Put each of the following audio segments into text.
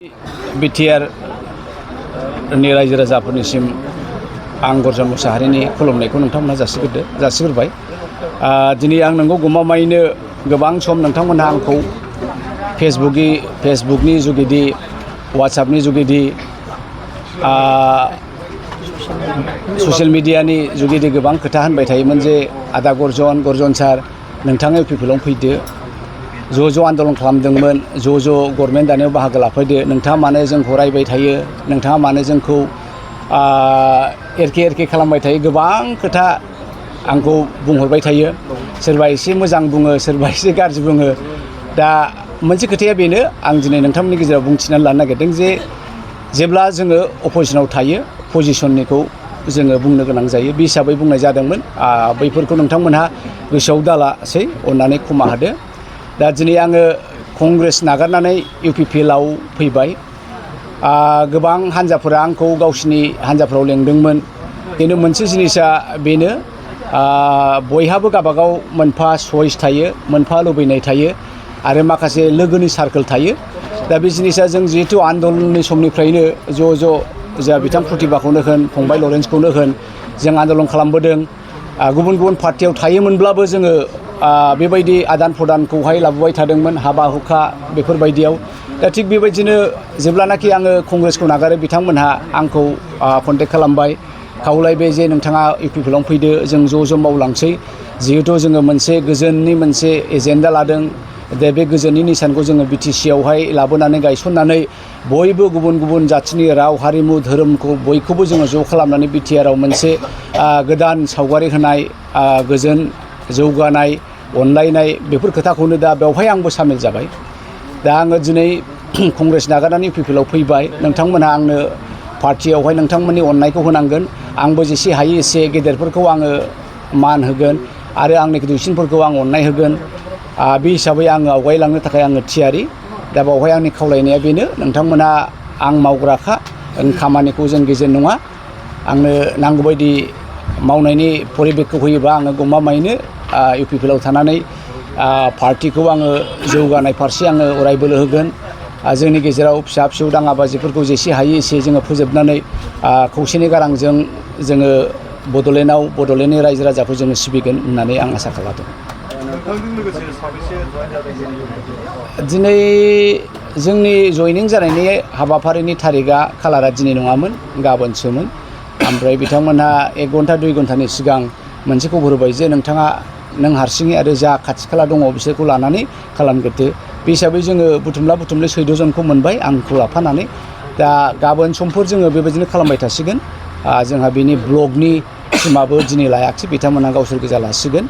BTR नि रायजो राजाफोरनिसिम आं गरजान मुसाहारिनि खुलुमनायखौ नोंथांमोनहा जासिग्रोबाय। दिनै आं नोंगौ गमामायैनो गोबां सम नोंथांमोनहा आंखौ फेसबुकनि जुगिदि वाट्सएपनि जुगिदि ससियेल मिडियानि जुगिदि गोबां खोथा होनबाय थायोमोन जे आदा गरजन सार नोंथाङा इउपिपिएलआव फैदो, ज' आन्दलन खालामदोंमोन, ज' गभर्नमेन्ट दानायाव बाहागो लाफैदो, नोंथाङा मानो जोंखौ रायबाय थायो, नोंथाङा मानो जोंखौ एरखे खालामबाय थायो, गोबां खोथा आंखौ बुंहरबाय थायो। सोरबा एसे मोजां बुङो, सोरबा एसे गाज्रि बुङो। दा मोनसे खोथाया बेनो, आं दिनै नोंथांमोननि गेजेराव बुंथिनानै लानो नागिरदों जे जेब्ला जोङो अपोजिशनाव थायो पजिशननिखौ जोङो बुंनो गोनां जायो। बे हिसाबै बुंनाय जादोंमोन। बैफोरखौ नोंथांमोनहा गोसोआव दालासै, अननानै खुमा होदो। दा दिनै आङो कंग्रेस नागारनानै इउपिपिएलआव फैबाय। गोबां हान्जाफोरा आंखौ गावसिनि हान्जाफोराव लेंदोंमोन। खिन्थु मोनसे जिनिसा बेनो, बयहाबो गावबागाव मोनफा चइस थायो, मोनफा लुबैनाय थायो आरो माखासे लोगोनि सार्कोल थायो। दा बे जिनिसा जों जिहेतु आन्दलननि समनिफ्रायनो ज' जा बिथां प्रतिभाखौनो होन, फंबाय लरेन्सखौनो होन, जों आन्दलन खालामबोदों। गुबुन पार्टियाव थायोमोनब्लाबो जोङो बेबायदि आदान प्रदानखौहाय लाबोबाय थादोंमोन, हाबा हुखा बेफोरबायदियाव। दा थिग बेबायदिनो जेब्लानाखि आङो कंग्रेसखौ नागारो, बिथांमोनहा आंखौ कन्टेक्ट खालामबाय, खावलायबाय जे नोंथाङा इउपिपिएलआव फैदो, जों ज' मावलांसै। जिहेथु जोङो मोनसे गोजोननि मोनसे एजेन्डा लादों। दा बे गोजोननि निसानखौ जोङो बिटिसिआवहाय लाबोनानै गायसननानै बयबो गुबुन जाथिनि राव, हारिमु, धोरोमखौ बयखौबो जोङो ज' खालामनानै बिटिआरआव मोनसे गोदान सावगारि होनाय, गोजोन, जौगानाय, अनलायनाय, बेफोर खोथाखौनो दा बेवहाय आंबो सामिल जाबाय। दा आङो दिनै कंग्रेस नागारनानै इउपिपिएलआव फैबाय। नोंथांमोनहा आंनो पार्टियावहाय नोंथांमोननि अननायखौ होनांगोन। आंबो जेसे हायो एसे गेदेरफोरखौ आङो मान होगोन आरो आंनि दुइसिनफोरखौ आं अननाय होगोन। बे हिसाबै आङो आवगायलांनो थाखाय आङो थियारि। दा बावहाय आंनि खावलायनाया बेनो, नोंथांमोनहा आं मावग्राखा, खामानिखौ जों गेजेर नङा। आंनो नांगौबायदि मावनायनि परिबेखखौ होयोबा आङो गमामायैनो इउपिपिएलआव थानानै पार्टिखौ आङो जौगानाय फारसे आङो अराय बोलो होगोन। जोंनि गेजेराव फिसा फिसौ दाङाबाजिफोरखौ जेसे हायो एसे जोङो फोजोबनानै खौसेनि गारांजों जोङो बड'लेण्डनि रायजो राजाखौ जोङो सिबिगोन होननानै आं आसा खालामदों। दिनै जोंनि जयनिं जानायनि हाबाफारिनि थारिकआ खालारा दिनै नङामोन, गाबोनसोमोन। ओमफ्राय बिथांमोनहा 1 घन्टा 2 घन्टानि सिगां मोनसे खबर होबाय जे नों हारसिङै आरो जा खाथि खाला दङ बिसोरखौ लानानै खालामग्रोदो। बे हिसाबै जोङो बुथुमला 14 जनखौ मोनबाय, आंखौ लाफानानै। दा गाबोन समफोर जोङो बेबायदिनो खालामबाय थासिगोन। जोंहा बेनि ब्लकनि टिमाबो दिनै लायाखिसै, बिथांमोनहा गावसोर गोजा लासिगोन।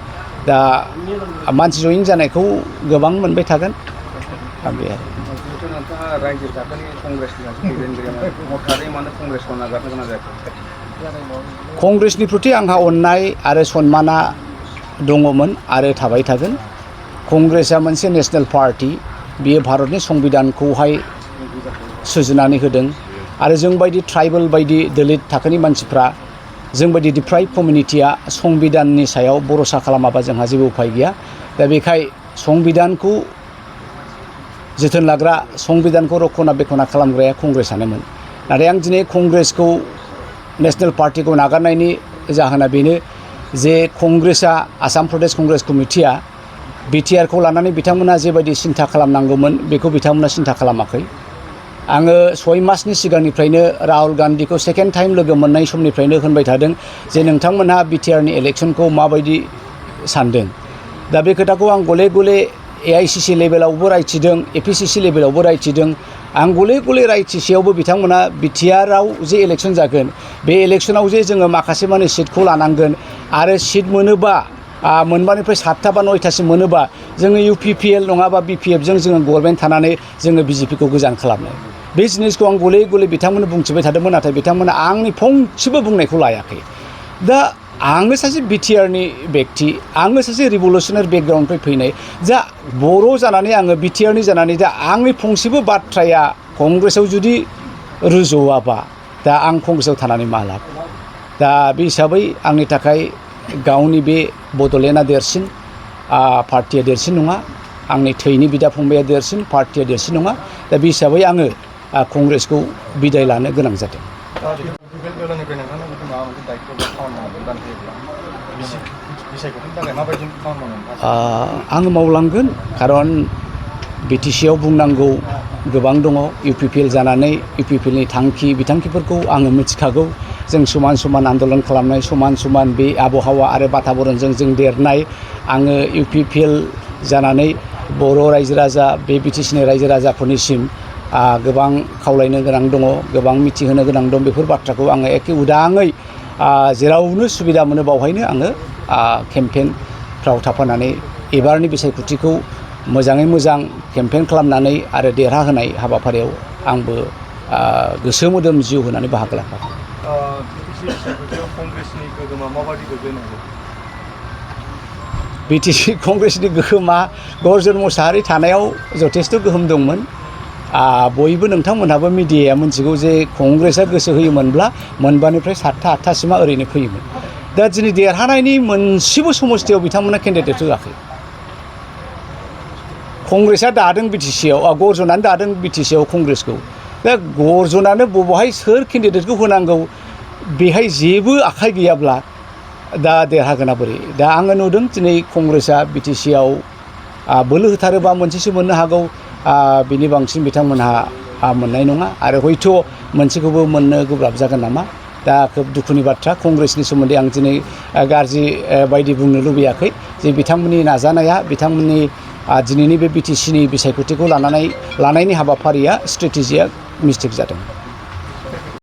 दा मानसि जयेन जानायखौ गोबां मोनबाय थागोन। बे आरो नोंथाङा रायजो थाखोनि कंग्रेसनि हथारै मानो कंग्रेसखौ नागारनो गोनां जायाखै? कंग्रेसनि प्रति आंहा अननाय आरो सनमाना दङमोन आरो थाबाय थागोन। कंग्रेसआ मोनसे नेसनेल पार्टि, बियो भारतनि संबिधानखौहाय सुजुनानै होदों आरो जोंबायदि ट्राइबेल बायदि दलित थाखोनि मानसिफ्रा, जोंबायदि डिप्राइभ कमिउनिटिया संबिधाननि सायाव भरसा खालामाबा जोंहा जेबो उफाय गैया। दा बेखाय संबिधानखौ जोथोन लाग्रा, संबिधानखौ रक्षना बेक्षना खालामग्राया कंग्रेसआनोमोन। नाथाय आं दिनै कंग्रेसखौ, नेसनेल पार्टिखौ नागारनायनि जाहोना बेनो जे कंग्रेसआ, आसाम प्रदेश कंग्रेस कमिटिया बिटिआरखौ लानानै बिथांमोना जेबायदि सिन्था खालामनांगौमोन बेखौ बिथांमोना सिन्था खालामाखै। आङो 6 मासनि सिगांनिफ्रायनो राहुल गान्धीखौ सेकेन्ड टाइम लोगो मोननाय समनिफ्रायनो होनबाय थादों जे नोंथांमोनहा बिटिआरनि इलेक्सनखौ माबायदि सानदों। दा बे खोथाखौ आं गले AICC लेभेलावबो रायथिदों, APCC लेभेलावबो रायथिदों। आं गले रायथिसेयावबो बिथांमोना बिटिआरआव जे इलेक्सन जागोन, बे इलेक्सनाव जे जोङो माखासे माने सिटखौ लानांगोन आरो सिट मोनोबा, मोनबानिफ्राय 7टा बा 9टासिम मोनोबा जोङो इउपिपिएल नङाबा बिपिएफजों जोङो गभर्नमेन्ट थानानै जोङो बिजेपिखौ गोजान खालामनो। बे जिनिसखौ आं गले बिथांमोननो बुंथिबाय थादोंमोन, नाथाय बिथांमोना आंनि फंसेबो बुंनायखौ लायाखै। दा आङो सासे बिटिआरनि बेक्ति, आङो सासे रिभलुसनारि बेकग्राउन्डनिफ्राय फैनाय, जा बर' जानानै आङो बिटिआरनि जानानै दा आंनि फंसेबो बाथ्राया कंग्रेसआव जुदि रुजुवाबा दा आं कंग्रेसआव थानानै मा लाब। दा बे हिसाबै आंनि थाखाय गावनि बे बड'लेण्डआ देरसिन, पार्टिया देरसिन नङा। आंनि थैनि बिदा फंबाया देरसिन, पार्टिया देरसिन नङा। दा बे हिसाबै आङो कंग्रेसखौ बिदाय लानो गोनां जादों। बेलानिफ्राय नोंथांनो माबा मोनसे दायित्व बा खामानि मावनो दान होयोब्ला बिसायख'थिनि थाखाय माबायदि खामानि मावनो आङो मावलांगोन खारन बिटिसिआव बुंनांगौ गोबां दङ। इउपिपिएल जानानै इउपिपिएलनि बिथांखिफोरखौ आङो मिथिखागौ। जों समान समान आन्दलन खालामनाय, समान समान बे आबहावा आरो बाताबरणजों जों देरनाय। आङो इउपिपिएल जानानै बर' रायजो राजा बे बिटिसिनि रायजो राजाफोरनिसिम गोबां खावलायनो गोनां दङ, गोबां मिथिहोनो गोनां दं। बेफोर बाथ्राखौ आङो एखे उदाङै जेरावनो सुबिदा मोनो बावहायनो आङो केम्पेइनफ्राव थाफानानै एबारनि बिसायख'थिखौ मोजाङै मोजां केम्पेइन खालामनानै आरो देरहाहोनाय हाबाफारियाव आंबो गोसो मोदोम जिउ होनानै बाहागो लाफागोन। कंग्रेसनि गोहोमा माबायदि गोग्लैनांगौ? बिटिसि कंग्रेसनि गोहोमा गर्जन मोसाहारि थानायाव जथेस्थ' गोहोम दंमोन। बयबो नोंथांमोनहाबो मिडियाया मिथिगौ जे कंग्रेसआ गोसो होयोमोनब्ला मोनबानिफ्राय 7था 8थासिमा ओरैनो फैयोमोन। दा दिनै देरहानायनि मोनसेबो समस्थियाव बिथांमोना केन्डिडेट होआखै। कंग्रेसआ दादों बिटिसिआव, गर्जनानो दादों बिटिसिआव कंग्रेसखौ। दा गर्जनानो बबेहाय सोर केन्डिडेटखौ होनांगौ बेहाय जेबो आखाइ गैयाब्ला दा देरहागोना बोरै? दा आङो नुदों दिनै कंग्रेसआ बिटिसिआव बोलो होथारोबा मोनसेसो मोननो हागौ, बिनि बांसिन बिथांमोनहा मोननाय नङा आरो हयथ' मोनसेखौबो मोननो गोब्राब जागोन नामा। दा खोब दुखुनि बाथ्रा। कंग्रेसनि सोमोन्दै आं दिनै गाज्रि बायदि बुंनो लुबैयाखै जे बिथांमोननि नाजानाया, बिथांमोननि दिनैनि बे बिटिसिनि बिसायख'थिखौ लानायनि हाबाफारिया, स्ट्रेटेजिया मिस्टेक जादों।